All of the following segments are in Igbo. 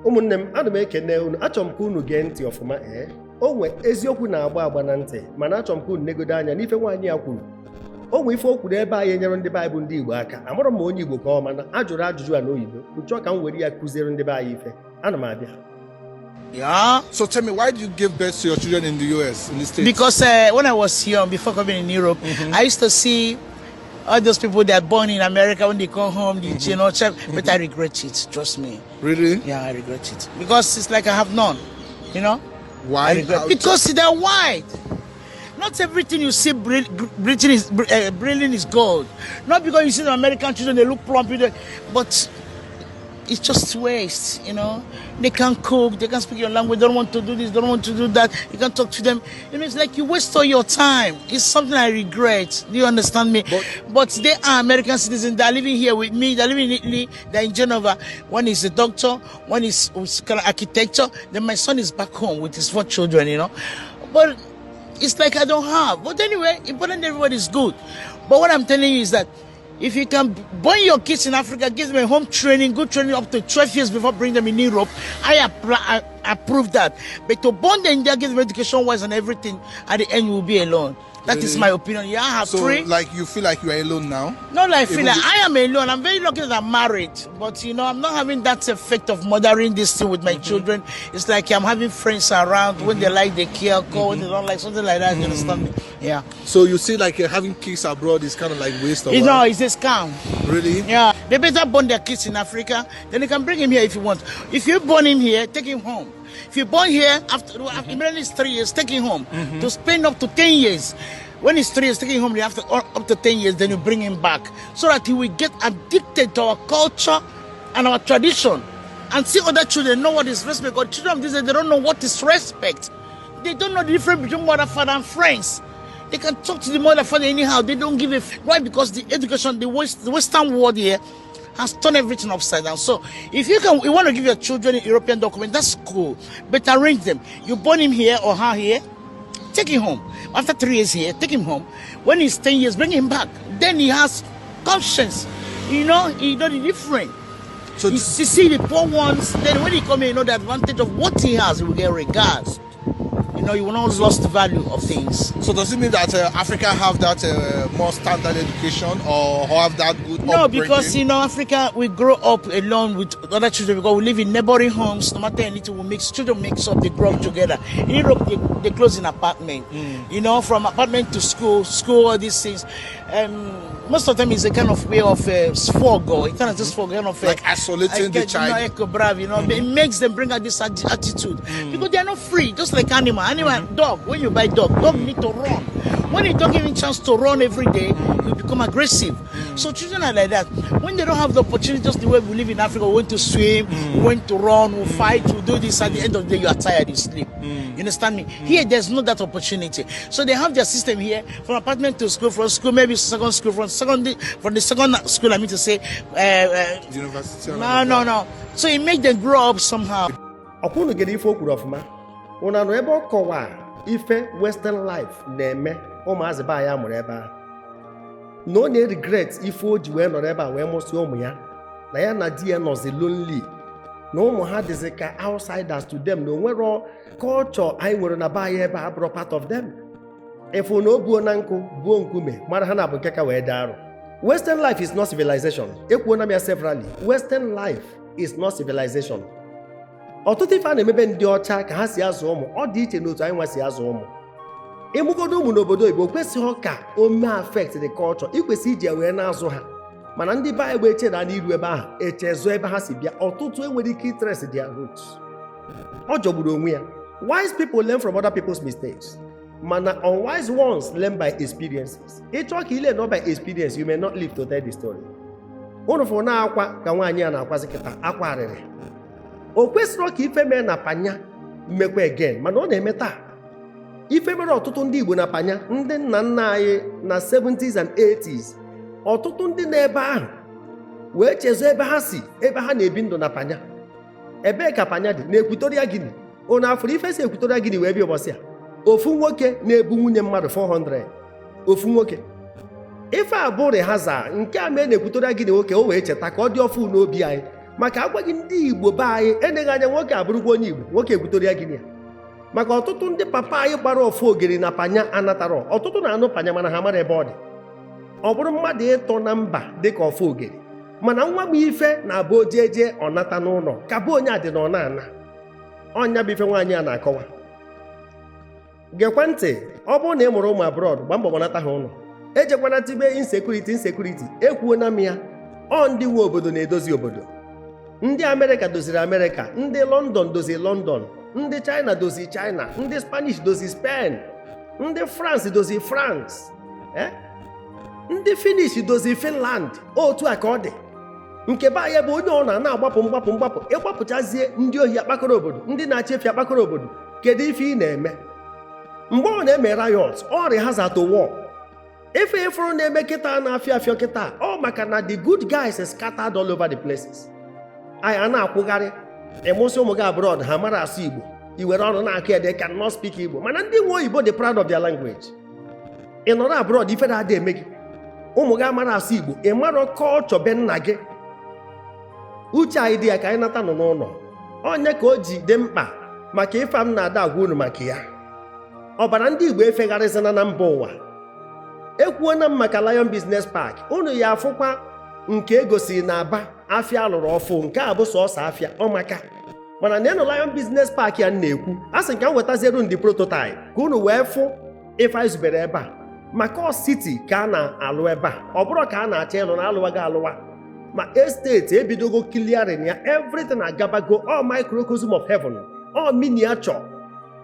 Ụmụnne m, ana m ekene unu. Achọrọ m ka unu gee ntị ọfụma. Ee, o nwe eziokwu na-agba agba na ntị, mana achọrọ m ka unu negodo anya n'ife nwaanyị ya kwuru. O nwe ife o kwuru ebe anyị enyere ndị be anyị bụ ndị Igbo aka. Amụrụ m onye Igbo ka ọ, mana a jụrụ ajụjụ a n'oyibo, nchọ ka m were ya kụziere ndị be anyị ife. Ana m abịa. Yeah. So tell me, why do you give birth to your children in the US, in the States? Because when I was young, before coming in Europe, I used to see all those people that are born in America, when they come home, they, check. But I regret it. Trust me. Really? Yeah, I regret it because it's like I have none. Why? I regret because they're white. Not everything you see brilliant is gold. Not because you see the American children, they look plump, but it's just waste. They can't cook, they can't speak your language, they don't want to do this, they don't want to do that. You can't talk to them. It's like you waste all your time. It's something I regret. Do you understand me? But they are American citizens. They're living here with me. They're living in Italy. They're in Genova. One is a doctor, one is kind of architecture. Then my son is back home with his four children. But it's like I don't have. But anyway, important, everybody's good. But what I'm telling you is that if you can born your kids in Africa, give them a home training, good training up to 12 years before bring them in Europe, I approve that. But to born them there, give them education wise and everything, at the end you will be alone. That is Really? My opinion. Yeah, I have So, three. like, you feel like you are alone now? Not like I feel Even like I am alone. I'm very lucky that I'm married, but I'm not having that effect of mothering this thing with my children. It's like I'm having friends around. When they like, they care, call. When they don't like, something like that. You understand me? Yeah. So you see, like having kids abroad is kind of like waste of It's a scam. Really? Yeah, they better born their kids in Africa. Then they can bring him here if you want. If you born him here, take him home. If you born here after immediately it's 3 years, take him home to spend up to 10 years. When he's 3 years, take him home. After up to 10 years, then you bring him back so that he will get addicted to our culture and our tradition, and see other children know what is respect. Because children of this day, they don't know what is respect. They don't know the difference between mother, father, and friends. They can talk to the mother, father anyhow. They don't give a why, because the education, the Western world here has turned everything upside down. So if you want to give your children a European document, that's cool. But arrange them. You born him here or her here, take him home. After 3 years here, take him home. When he's 10 years, bring him back. Then he has conscience. He know the difference. So You see the poor ones, then when he come here, you know the advantage of what he has, he will get regards. You will not lost the value of things. So does it mean that Africa have that more standard education or have that good No, upbringing? because Africa, we grow up alone with other children because we live in neighboring homes. No matter anything, we mix. Children mix up, they grow up together. In Europe, they close in apartment. From apartment to school, school, all these things. Most of them is a kind of way of sfogo. It kind of just for kind of Like isolating the child. Ecco, bravo, it makes them bring out this attitude because they are not free, just like animal. Animal, dog. When you buy dog, dog need to run. When you don't give him chance to run every day, you become aggressive. So children are like that. When they don't have the opportunity, just the way we live in Africa, we went to swim, we went to run, we fight, we do this. At the end of the day, you are tired, you sleep. You understand me? Here, there's no that opportunity. So they have their system here, from apartment to school, from school maybe second school, from the second school, I mean to say, University and no, all of no, that. No. So it make them grow up somehow. Ọkwa unu gere ife o kwuru ọfụma? Unu anụ ebe ọ kọwaa ife Western life na-eme ụmụazị be anyị amụrụ ebe ahụ, na ọ na-regret ife o ji wee nọrọ ebe a wee mụsị ụmụ ya, na ya na di ya nọzi lonely, na ụmụ ha dịzị ka outsiders to them, na onwero culture anyị nwere na be anyị ebe a bụrụ part of them. Ịfụ na o buo na nkụ buo nkume mara ha na bụ nke ka wee dị arụ. Western life is not civilization. Ekwuona m ya severally, Western life is not civilization. Ọtụtụ ife a na-emebe ndị ọcha ka ha si azụ ụmụ, ọ dị iche n'otu anyị nwa si azụ ụmụ. Ịmụgodo ụmụ n'obodo oyibo, o kwesịghị ka o mee affect the culture. Ị kwesịrị iji ya wee na-azụ ha, mana ndị be anyị bụ eche na n'iru ebe ahụ echezo ebe ha si bịa. Ọtụtụ enwere ike itrace their roots. Ọ jọgburu onwe ya. Wise people learn from other people's mistakes, mana unwise ones learn by experiences. Ịchọ ka ile nọ by experience, you may not live to tell the story. Unu fụrụ na akwa ka nwaanyị a na-akwazi kịta akwa arịrị. O kwesịrị ka ife mee na panya mmekwa again, mana ọ na-eme taa. Ife mere ọtụtụ ndị Igbo na panya, ndị nna nna anyị na 70s and 80s, ọtụtụ ndị na-ebe ahụ wee chezo ebe ha si, ebe ha na-ebi ndụ na panya. Ebee ka panya dị? Na Equatorial Guinea. Unu afụrụ ife si Equatorial Guinea wee bịa ụbọchị a, ofu nwoke na-ebu nwunye mmadụ 400, ofu nwoke. Ife a bụ rehaza nke a mee na Equatorial Guinea. Nwoke o wee cheta ka ọ dị ọfụ n'obi anyị. Maka agwaghị ndị Igbo be anyị eneghị anya, nwoke abụrụkwa onye Igbo, nwoke Equatorial Guinea. Maka ọtụtụ ndị papa anyị gbara ofu ogiri na panya anatara, ọtụtụ na-anụ panya mana ha mara ebe ọ dị. Ọ bụrụ mmadụ ịtọ na mba dịka ofu ogiri, mana nwa m ife na-abụ ojeje ọ nata n'ụlọ ka bụ onye adị na ọ na-ana ọnya bụ ife nwaanyị a na-akọwa. Gekwa ntị, ọ bụrụ na ị mụrụ ụmụ abroad, gbaa mbọ gbanata ha ụlọ. Ejekwana tibe insecurity, insecurity. Ekwuona m ya, ọ ndị nwe obodo na-edozi obodo. Ndị Amerịka doziri Amerịka, ndị London doziri London, ndị China doziri China, ndị Spanish doziri Spain, ndị France doziri France, eh? Ndị Finnish doziri Finland. Otu a ka ọ dị nke be anyị bụ onye ọ na na-agbapụ mgbapụ mgbapụ, ịgbapụchazie, ndị ohi akpakọrọ obodo, ndị na-achị efi akpakọrọ obodo. Kedu ife ị na-eme mgbe ọ na-eme riot? Ọ rehearsal to war. Ife ifuru na-eme kịta na-afịọ afịọ kịta ọ maka na the good guys is scattered all over the places. Anyị a na-akwụgharị ịmụsị ụmụ gị abroad, ha mara asụ Igbo, i were ọnụ na-akụ ya, they cannot speak Igbo. Mana ndị nwe oyibo dị proud of their language. Ị nọrọ abroad, ifere ada eme gị, ụmụ gị amara asụ Igbo, ị marọ kọlchọ be nna gị. Uche anyị dị ya ka anyị nata nọ n'ụlọ. Onye ka o ji dị mkpa maka ife m na-ada agwa unu maka ya? Ọbara ndị Igbo efegharịzina na mba ụwa. Ekwuona m maka Lion Business Park, unu ya afụkwa nke egosiri na Aba, afịa alụrụ ọfụ. Nke a bụ sọọsọ afịa ọmaka, mana na Lion Business Park ya m na-ekwu, a sị ka m wetazieru ndị prototype ka unu wee fụ ife anyị zubere ebe a. Maka ọ city ka a na-alụ ebe a, ọ bụrụ ka a na-achọ ịlụ na alụwago alụwa, ma estate ebidogo clearing ya, everything agabago. All microcosm of heaven, all miniature.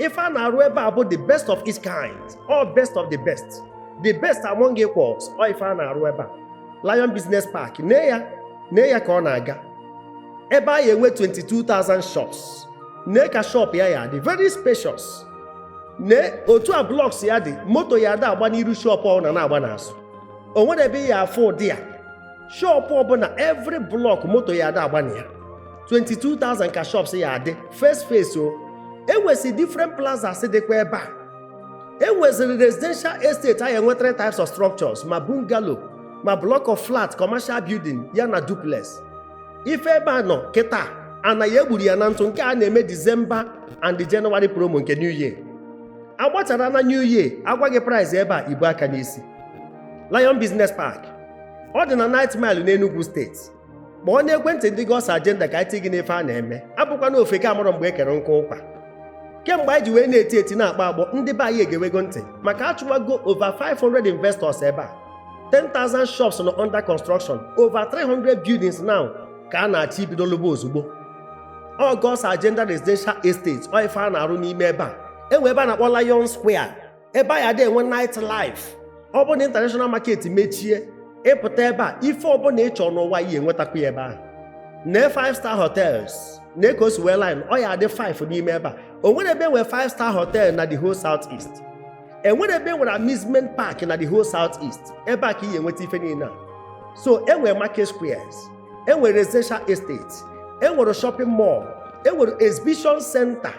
Ife a na-arụ ebe a bụ the best of its kind, all best of the best, the best among equals. Ọ ife a na-arụ ebe a, Lion Business Park, nee ya, nee ya ka ọ na-aga ebe a. Ya enwe 22,000 shops. Nee ka shop ya ya dị very spacious. Nee otu a blocks ya dị, moto ya ada agba n'iru shop, ọ na na-agba n'azụ. O nwere ebe ya afụ ụdị ya shop ọbụla, every block moto ya ada agba na ya. 22,000 ka shops ya adị first phase. O enwesi different plazas dịkwa ebe a. Enweziri residential estate a enwe three types of structures, ma bungalow, ma block of flat, commercial building ya na duplex. Ife ebe a nọ kịta anaghị egburu ya na ntụ. Nke a na-eme December and January promo nke New Year agbachara na New Year, agwa gị price ebe a ibu aka n'isi. Lion Business Park, ọ dị na Ninth Mile n'Enugu Steeti. Kpọọ n'ekwentị ndị God's Agenda ka anyị tinye gị n'ife a na-eme. Abụkwa na ofeke amarọ mgbe e kere nkụ ụkwa. Kemgbe anyị ji wee na-eti eti na-akpọ agbọ, ndị be anyị egewego ntị maka achụwago over 500 investors ebe a. 10,000 shops nọ under construction, over 300 buildings now ka a na-achọ ibido lụba ozugbo. Ọ God's Agenda Residential Estate, ọ ife a na-arụ n'ime ebe a. Enwe ebe a na-akpọ Lion Square, ebe a ya adị enwe night life. Ọ bụrụ na international market mechie, ịpụta ebe a, ife ọbụla ị chọrọ n'ụwa yi enwetakwa ya ebe ahụ. Nee 5 star hotels na ka o si wee line, ọ ya adị 5 n'ime ebe a. O nwere ebe enwere 5 star hotel na the whole South East, enwere ebe enwere amusement park na the whole South East. Ebe a ka ị ga-enweta ife niile a. So enwere market squares, enwere residential estate, enwere shopping mall, enwere exhibition center,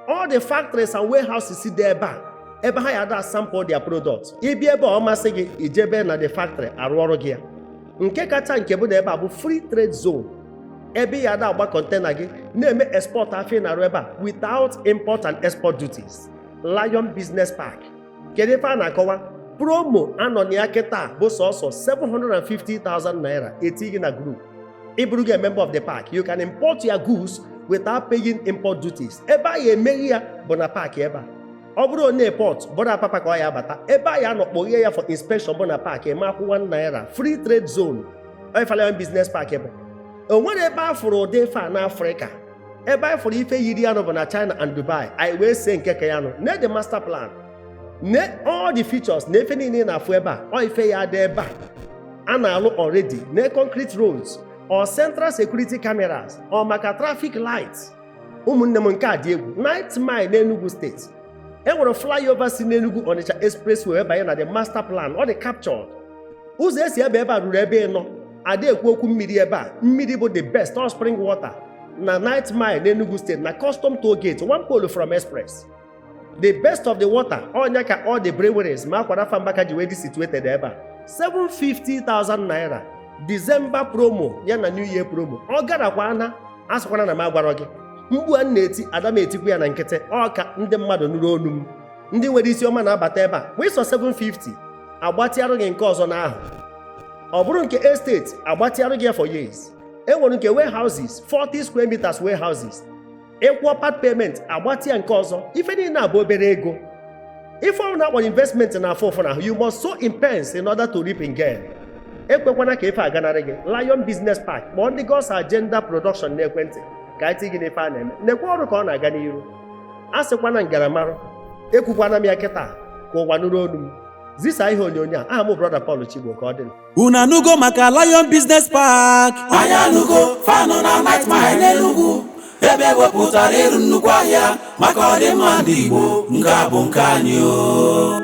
all the factories and warehouses dị ebe a, ebe ha ya ada sample their product. Ịbịa ebe a, ọ masị gị, ijebe na the factory arụ ọrụ gị ya. Nke kacha nke bụ na ebe a bụ free trade zone, ebe ya ada agba container gị na-eme export afịa na-arụ ebe a without import and export duties. Lion Business Park, kedu ife a na-akọwa? Promo anọ na ya kịta bụ sọsọ 750,000 naira eti gị na group. Ị bụrụ gị a member of the park, you can import your goods without paying import duties. Ebe a ya emeghi ya bụ na park ebe a. Ọ bụrụ onye port bụrụ Apapa ka ọ ya abata, ebe a ya anọ kpọghee ya for inspection bụ na park, eme akwụ 1 naira. Free trade zone, ife Lion Business Park bụ. O nwere ebe a fụrụ ụdị ife a n'Afrịka? Ebe anyị fụrụ ife yiri ya nụ bụ na China and Dubai. Anyị wee see nke ka ya nụ. Ne the master plan, ne all the features na efe niile ị na-afụ ebe a, ọ ife ya dị ebe a a na-alụ already. Ne concrete roads or central security cameras or maka traffic lights. Ụmụnne m, nke a dị egwu. Ninth Mile n'Enugu Steeti, enwere flyover si n'Enugu Onitsha Expressway banye na the master plan. Ọ dị captured. Ụzọ esi ebe ebe a ruru ebe ịnọ ada ekwu okwu mmiri ebe a. Mmiri bụ the best, all spring water na Ninth Mile n'Enugu Steeti, na custom toll gate, one pole from express, the best of the water. Ọnya ka all the breweries ma akwara Fambaka ji wee dị situated ebe a. 750,000 naira. December promo ya na New Year promo. Ọ garakwa ana asịkwana na m agwarọ gị. Mgbu a m na-eti, ada m etikwu ya na nkịtị. Ọ ka ndị mmadụ nụrụ olu m. Ndị nwere isi ọma na-abata ebe a wee sọ 750 agbatịarụ gị nke ọzọ n'ahụ. Ọ bụrụ nke estate, agbatịarụ gị ya for years. E nwere nke warehouses, 40 square meters warehouses. Ịkwụọ part payment, agbatịa nke ọzọ. Ife niile abụ obere ego. Ife ọbụla akpọrọ investment na-afụ ụfụ n'ahụ. You must sow in pains in order to reap in gain. Ekwekwana ka ife aganarị gị. Lion Business Park, kpọọ ndị God's Agenda Production n'ekwentị ka anyị gị n'ife a na-eme. Nekwa ọrụ ka ọ na-aga n'iru. A sịkwana ngaramarụ ekwukwana m ya kịta ka ụwa nụrụ olu m. Zisa ihe onyonyo a. Aha m Brother Paul Chigbo. Ka ọ dị. Unu anụgo maka Lion Business Park? Anyị anụgo. Fanụ na Ninth Mile n'Enugu, ebe ewepụtara ịrụ nnukwu ahịa maka ọdịmma ndị Igbo. Nke a bụ nke anyị o.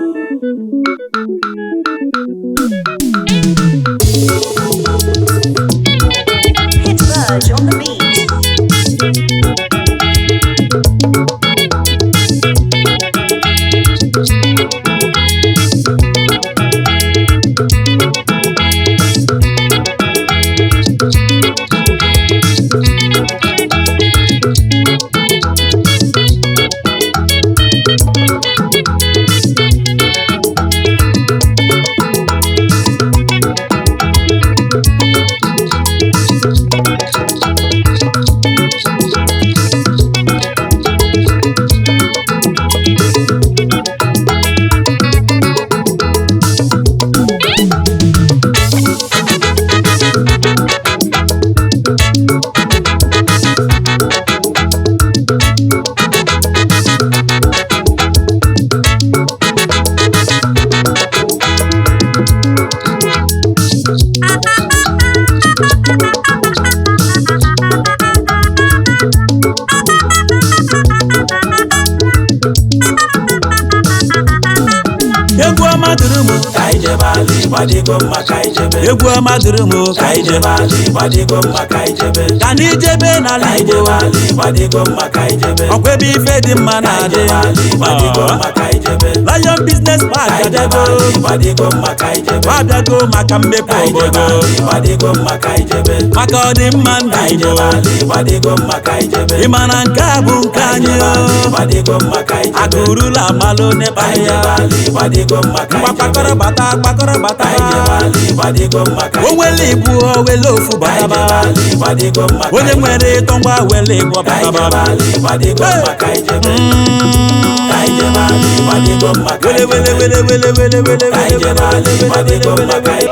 Hit Verge on the beat. Egwu ọma dịrị m. Ka anyị jebe ala Igbo adịgo mma, ka anyị jebe. Egwu ọma dịrị m. Ka anyị jebe ala Igbo adịgo mma, ka anyị jebe. Ka anyị jebe n'ala Ka anyị Igbo. jebe ala Igbo adịgo mma, ka anyị jebe. Ọkwa ebe ife dị mma Ka anyị na-adị. jebe ala Igbo adịgo mma, ka anyị jebe. Lion Business Park Ka anyị jebe abịago. ala Igbo adịgo mma, ka anyị jebe. Abịago maka mmepe Ka anyị jebe obodo, ala Igbo adịgo mma, ka anyị jebe. maka ọdịmma Ka ndị anyị Igbo. jebe ala Igbo adịgo mma, ka anyị jebe. Ị ma na nke a bụ nke Ka anyị anyị jebe ala o. Igbo adịgo mma, ka anyị jebe. Akụrụla amalụ Ka n'ịkpa anyị ya. jebe ala Igbo adịgo mma, ka Ngwa, anyị jebe. kpakọrọ bata, kpakọrọ bata. Ka anyị jebe ala Igbo adịgo mma, ka O anyị nwere jebe. ibu, o wele ofu Ka anyị jebe bataba. ala Igbo adịgo mma, ka Onye anyị nwere jebe. ịtọ, ngwa wele ịbụ Ka anyị jebe bataba. ala Igbo adịgo mma, ka anyị jebe. Ka anyị jebe ala Igbo adịgo mma, ka Wele anyị wele jebe. wele wele wele wele Ka anyị wele jebe ala Igbo adịgo mma, ka anyị